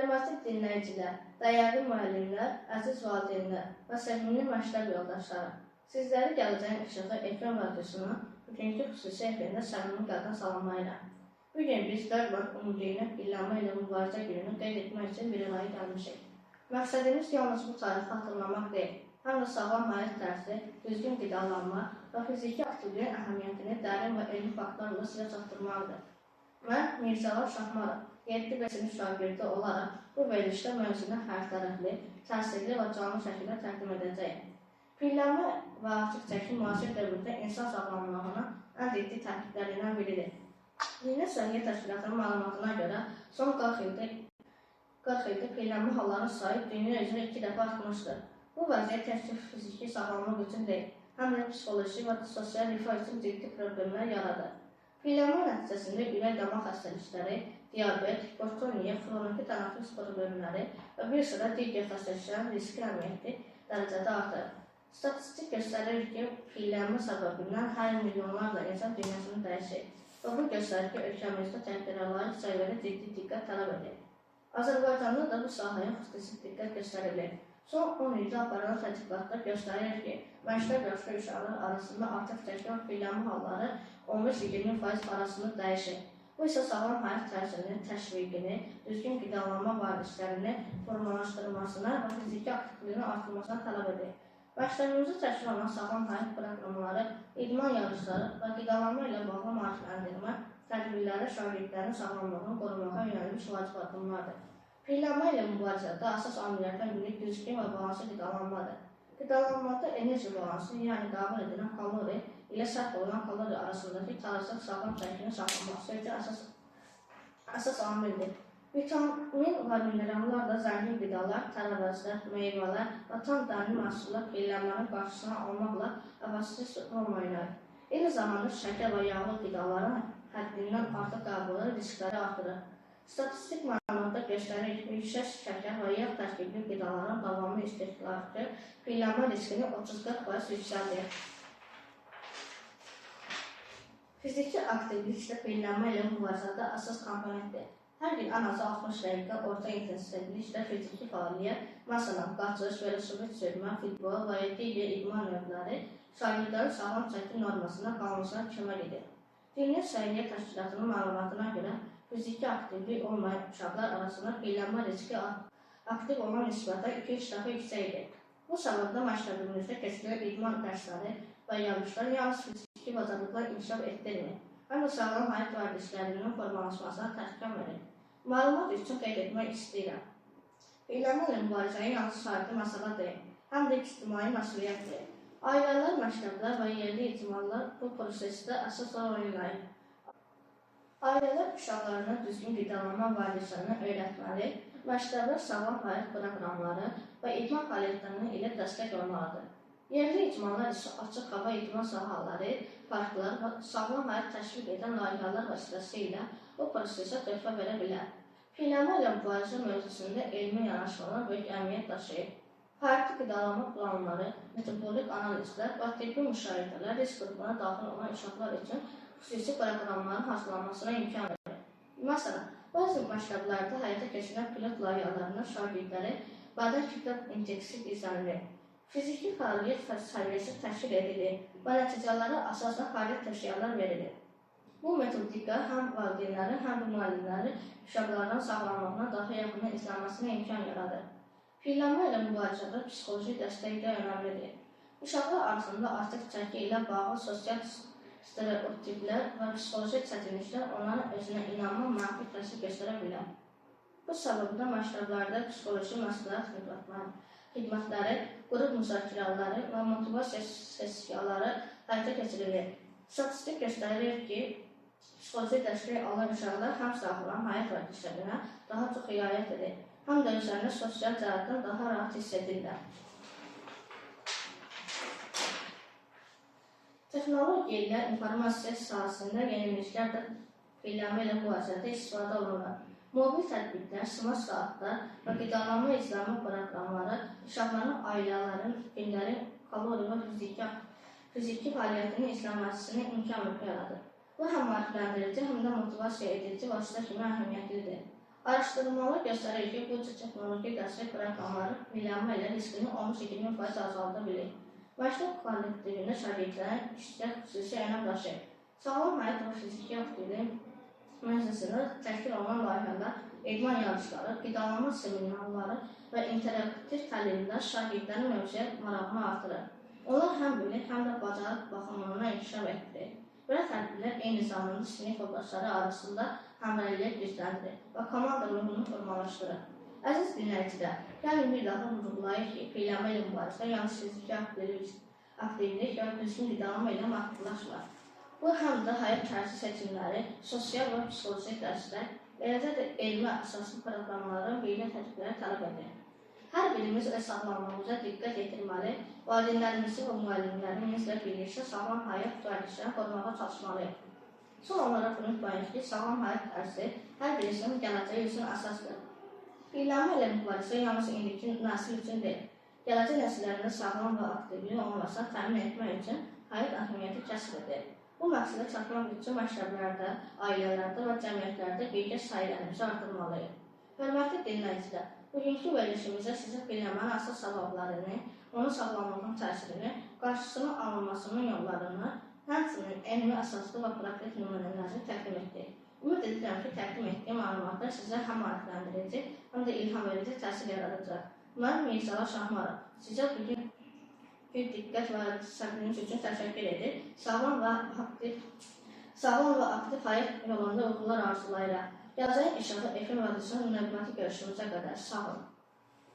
Hörmətli dinləyicilər, dəyərli müəllimlər, əziz valideynlər və sevimli məktəb yoldaşlarım, sizləri Gələcəyin İşığı FM radiosunun bugünkü xüsusi efirində səmimi qəlbdən salamlayıram. Bu gün biz 4 mart Ümumdünya Piyələnmə ilə Mübarizə Gününü qeyd etmək üçün bir araya gəlmişik. Məqsədimiz yalnız bu tarixi xatırlamaq deyil, həm də sağlam həyat tərzi, düzgün qidalanma və fiziki aktivliyin əhəmiyyətini dərin və elmi faktlarla sizə çatdırmaqdır. Mən Mirzəvar Şahmarov, 7B sinif şagirdi olaraq bu verilişdə mövzunu hərtərəfli, təsirli və canlı şəkildə təqdim edəcəyim. Piyələnmə və artıq çəki müasir dövrdə insan sağlamlığının ən ciddi təhdidlərindən biridir. Dünya Səhiyyə Təşkilatının məlumatına görə son 40 ildə piyələnmə hallarının sayı dünya üzrə 2 dəfə artmışdır. Bu vəziyyət təkcə fiziki sağlamlıq üçün deyil, həm də psixoloji və sosial rifah üçün ciddi problemlər yaradır. Piyələnmə nəticəsində ürək-damar xəstəlikləri, diabet, hipertoniya, xroniki tənəffüs problemləri və bir sıra digər xəstəliklərin riski əhəmiyyətli dərəcədə artır. Statistik göstərir ki, piyələnmə səbəbindən hər il milyonlarla insan dünyasını dəyişir və bu göstərir ki, ölkəmizdə tədbirə layiq səviyyədə ciddi diqqət tələb edir. Azərbaycanda da bu sahəyə xüsusi diqqət göstərilir. Son 10 ildə aparılan tədqiqatlar göstərir ki, məktəb yaşlı uşaqlar arasında artıq çəki və piyələnmə halları 15-20% arasında dəyişir. Bu isə sağlam həyat tərzinin təşviqini, düzgün qidalanma vərdişlərini formalaşdırılmasına və fiziki aktivliyin artırılmasına tələb edir. Məktəbimizdə təşkil olunan sağlam həyat proqramları, idman yarışları və qidalanma ilə bağlı maarifləndirmə tədbirləri şagirdlərin sağlamlığını qorumağa yönəlmiş vacib addımlardır. Piyələnmə ilə mübarizədə əsas amillərdən biri düzgün və balanslı qidalanmadır. Qidalanmada enerji balansı, yəni qəbul edilən kalori ilə sərf olunan kalori arasındakı tarızlıq sağlam çəkinin saxlanması üçün əsas amildir. Vitamin və minerallarla zəngin qidalar, tərəvəzlər, meyvələr və tam dənli məhsullar piyələnmənin qarşısını almaqla əvəzsiz rol oynayır. Eyni zamanda şəkər və yağlı qidaların həddindən artıq qəbulu riskləri artırır. Statistik məlumatlar göstərir ki, yüksək şəkər və yağ tərkibli qidaların davamlı istehlakı piyələnmə riskini 30-40% yüksəldir. Fiziki aktivlik isə piyələnmə ilə mübarizədə əsas komponentdir. Hər gün ən azı 60 dəqiqə orta intensivlikdə fiziki fəaliyyət, məsələn, qaçış, velosiped sürmə, futbol və ya digər idman növləri şagirdlərin sağlam çəki normasına qalmasına kömək edir. Dünya Səhiyyə Təşkilatının məlumatına görə fiziki aktivlik olmayan uşaqlar arasında piyələnmə riski aktiv olan nisbətən 2-3 dəfə yüksəkdir. Bu səbəbdən məktəbimizdə keçirilən idman dərsləri və yarışlar yalnız fiziki bacarıqlar inkişaf etdirmir, həm də sağlam həyat vərdişlərinin formalaşmasına təkan verir. Məlumat üçün qeyd etmək istəyirəm. Piyələnmə ilə mübarizə yalnız fərdi məsələ deyil, həm də ictimai məsuliyyətdir. Ailələr, məktəblər və yerli icmallar bu prosesdə əsas rol oynayır. Ailələr uşaqlarına düzgün qidalanma vərdişlərini öyrətməli, məktəblər sağlam həyat proqramları və idman fəaliyyətləri ilə dəstək olmalıdır. Yerli icmallar isə açıq hava idman sahələri, parklar və sağlam həyat təşviq edən layihələr vasitəsilə bu prosesə töhfə verə bilər. Piyələnmə ilə mübarizə mövzusunda elmi yanaşmalar böyük əhəmiyyət daşıyır. Fərqli qidalanma planları, metabolik analizlər və tibbi müşahidələr risk qrupuna daxil olan uşaqlar üçün xüsusi proqramların hazırlanmasına imkan verir. Məsələn, bəzi məktəblərdə həyata keçirilən pilot layihələrində şagirdləri bədən kütlə indeksi izlənilir. Fiziki fəaliyyət səviyyəsi təşkil edilir və nəticələrə əsasən fəaliyyət tövsiyələr verilir. Bu metodika həm valideynlərin, həm də müəllimlərin uşaqların sağlamlığına daha yaxından izlənməsinə imkan yaradır. Piyələnmə ilə mübarizədə psixoloji dəstək də önəmlidir. Uşaqlar arasında artıq çəki ilə bağlı sosial stereotiplər və psixoloji çətinliklər onların özünə inanma mənfi təsir göstərə bilər. Bu səbəbdən məktəblərdə psixoloji məsləhət xidmətləri, qrup müzakirələri və motivasiya sessiyaları həyata keçirilir. Statistik göstərir ki, psixoloji dəstək alan uşaqlar həm sağlam həyat vərdişlərinə daha çox riayət edir, həm də özlərini sosial cəhətdən daha rahat hiss edirlər. Texnologiya ilə informasiya sahəsində yeniliklər də piyələnmə ilə mübarizədə istifadə olunur. Mobil tətbiqlər, smart saatlar və qidalanma izləmə proqramları uşaqların, ailələrin, günlərin kalori və fiziki fəaliyyətinin izlənməsinə imkan yaradır. Bu həm maarifləndirici, həm də motivasiya edici vasitə kimi əhəmiyyətlidir. Araşdırmalar göstərir ki, bu cür texnoloji dəstək proqramları piyələnmə ilə riskini 13-20% azalda bilir. Məktəb kollektivində şagirdlərin iştirak xüsusi önəm daşıyır. Sağlam həyat və fiziki aktivliyin mövzusunda təşkil olunan layihələr, idman yarışları, qidalanma seminarları və interaktiv təlimlər şagirdlərin mövzuya marağını artırır. Onlar həm bilik, həm də bacarıq baxımından inkişaf etdirir. Belə tədbirlər eyni zamanda sinif yoldaşları arasında həmrəyliyi gücləndirir və komanda ruhunu formalaşdırır. Əziz dinləyicilər, gəlin bir daha vurğulayaq ki, piyələnmə ilə mübarizə yalnız fiziki aktivlik və düzgün qidalanma ilə məhdudlaşmır. Bu, həm də həyat tərzi seçimləri, sosial və psixoloji dəstək, eləcə də elmi əsaslı proqramların birgə tətbiqləri tələb edir. Hər birimiz öz sağlamlığımıza diqqət yetirməli, valideynlərimizi və müəllimlərimizlə birlikdə sağlam həyat vərdişlərini qorumağa çalışmalıyıq. Son olaraq unutmayın ki, sağlam həyat tərzi hər birimizin gələcəyi üçün əsasdır. Piyələnmə ilə mübarizə yalnız indiki nəsil üçün deyil, gələcək nəsillərin sağlam və aktivlik olmasını təmin etmək üçün həyat əhəmiyyəti kəsb edir. Bu məqsədə çatmaq üçün məktəblərdə, ailələrdə və cəmiyyətlərdə birgə səylərimizi artırmalıyıq. Hörmətli dinləyicilər, bugünkü verilişimizdə sizə piyələnmənin əsas səbəblərini, onun sağlamlığın təsirini, qarşısının alınmasının yollarını, həmçinin elmi əsaslı və praktik nümunələri təqdim etdik. Ümid edirəm ki, təqdim etdiyim məlumatlar sizə həm maarifləndirici, həm də ilham verici təsir yaradacaq. Mən Mirzəla Şahmarov sizə bugünkü diqqət və səbriniz üçün təşəkkür edir. Sağlam və aktiv həyat yolunda uğurlar arzulayıram. Gələcəyin İşığı FM radiosunun növbəti görüşümüzə qədər sağ olun.